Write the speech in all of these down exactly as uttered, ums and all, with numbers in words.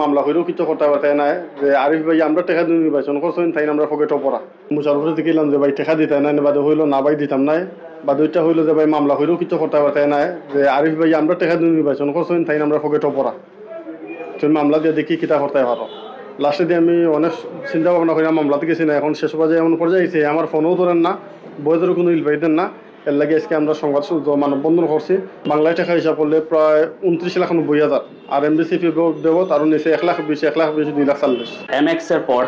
মামলা করিও কিচ্ছু করতে পারতে না যে আরিফ ভাই আমরা টেকা দিয়ে নির্বাচন করছেন, তাই আমরা পকেটও পড়া। মুশারফরে জিকাইলাম যে ভাই টেকা দিতে না, বাদে কইলো না ভাই দিতাম না। বাদে ওইটা কইলো যে ভাই মামলা করিও কিচ্ছু করতে পারতে না যে আরিফ ভাই আমরা টেকা দিয়ে নির্বাচন করছেন, তাই আমরা পকেটও পড়া। তুমি মামলা দিয়ে দেখি কিতা করতে পারো। লাস্টে দিয়ে আমি অনেক চিন্তা ভাবনা করি মামলাতে গেছি না, এখন শেষ পর্যায়ে এমন পর্যায়ে আইছে আমার ফোনও ধরেন না, বয়সের কোনো ইল পাইতেন না। এর লাগি আজকে আমরা সংবাদ সূত্র মানববন্ধন করছি। বাংলায় টাকা হিসাব করলে প্রায় ঊনত্রিশ লাখ নব্বই হাজার, আর এমবিসিপি বেগত আরও নিচে এক লাখ বিশ, এক লাখ বিশ, দুই লাখ চল্লিশ। এমএক্সের পর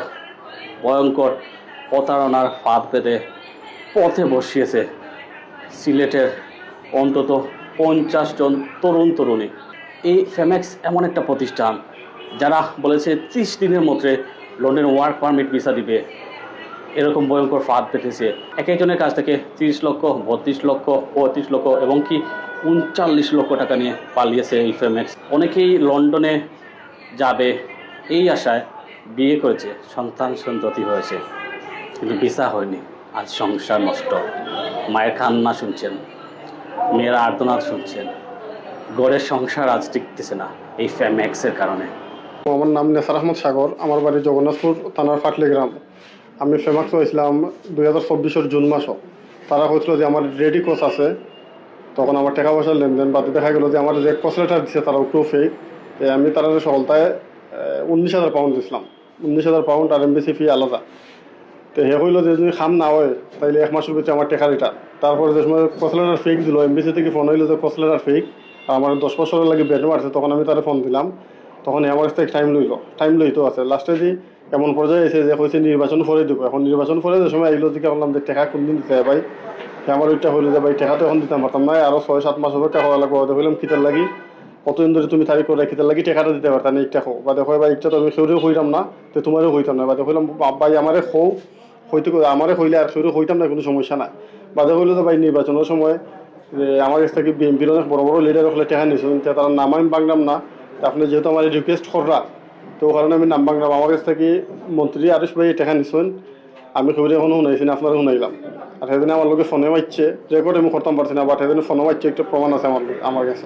ভয়ঙ্কর প্রতারণার ফাঁদ পেতে পথে বসিয়েছে সিলেটের অন্তত পঞ্চাশ জন তরুণ তরুণী। এই ফেমেক্স এমন একটা প্রতিষ্ঠান, যারা বলেছে ত্রিশ দিনের মধ্যে লন্ডন ওয়ার্ক পারমিট ভিসা দিবে, এরকম ভয়ঙ্কর ফাঁদ পেতেছে। এক একজনের কাছ থেকে তিরিশ লক্ষ, বত্রিশ লক্ষ, পঁয়ত্রিশ লক্ষ এবং কি ঊনচল্লিশ লক্ষ টাকা নিয়ে পালিয়েছে এই ফেমেক্স। অনেকেই লন্ডনে যাবে এই আশায় বিয়ে করেছে, সন্তান সন্ততি হয়েছে, কিন্তু ভিসা হয়নি। আজ সংসার নষ্ট, মায়ের কান্না শুনছেন, মেয়েরা আর্তনাদ শুনছেন। ঘরের সংসার আজ টিকতেছে না এই ফেমেক্সের কারণে। আমার নাম নেসার আহমদ সাগর, আমার বাড়ি জগন্নাথপুর থানার ফাটলি গ্রাম। আমি ফেমেক্স হয়েছিলাম দুই হাজার চব্বিশের জুন মাসও। তারা কইছিল যে আমার রেডি কোচ আছে, তখন আমার টাকা পয়সার লেনদেন বাদে দেখা গেল যে আমার যে কোচ লেটার দিছে তারা একটু ফেক। আমি তারা সকলতায় উনিশ হাজার পাউন্ড দিছিলাম, উনিশ হাজার পাউন্ড আর এমবিসি ফি আলাদা। তো হে কইলো যে যদি কাম না হয় তাইলে এক মাসের ভিতরে আমার টাকা রিটার্ন। তারপরে যে সময় কোচ লেটার ফেক দিল, এমবিসি থেকে ফোন হইলো যে কোচ লেটার ফেক, আর আমার দশ বছরের লাগি ব্যান মারছে, তখন আমি তারে ফোন দিলাম, তখন হে আমার কাছ থেকে টাইম লইলো, টাইম লইতো আছে। লাস্টে যে এমন পর্যায়ে এসে যে কইছে নির্বাচন পরে দিব। এখন নির্বাচন পরে যে সময় আইলো, জিজ্ঞাসা করলাম যে টাকা কোন দিন দিতে হয় ভাই? হে আমার ওইটা হইলো যে ভাই টাকা তো এখন দিতাম পারতাম না, আরো ছয় সাত মাস অপেক্ষা করা লাগবো। বাদে কইলাম কিতার লাগি, কতদিন ধরে তুমি তারিখ করে কিতার লাগি টাকাটা দিতে পারতা না, ইটা কও। বাদে কয় ভাই ইটা তো আমি কেউরেও কইরাম না, তো তোমারেও কইতাম না। বাদে কইলাম বা-, ভাই আমারে কও, কইতে কই-, আমারে কইলে আর কেউরে কইতাম না, কোনো সমস্যা নাই। বাদে কইলো যে ভাই নির্বাচনের সময় যে আমার কাছ থেকে বিএনপির অনেক বড় বড় লিডার হকলে টাকা নিছেন, তো তারা নাম আমি বাংলাম না। তো আপনি যেহেতু আমার রিকোয়েস্ট কররা, তো কারণে আমি নাম বাংলাম। আমার কাছ থেকে মন্ত্রী আরিফ ভাই টাকা নিছেন, আমি কেউরে এখনো শুনাইছি না, আপনারা শুনাইলাম। আর সেদিন আমার লগে ফোনে মারছে, রেকর্ড আমি করতাম পারছি না, বাট সেদিন ফোনে মারছে, একটা প্রমাণ আছে আমার লগে, আমার কাছে।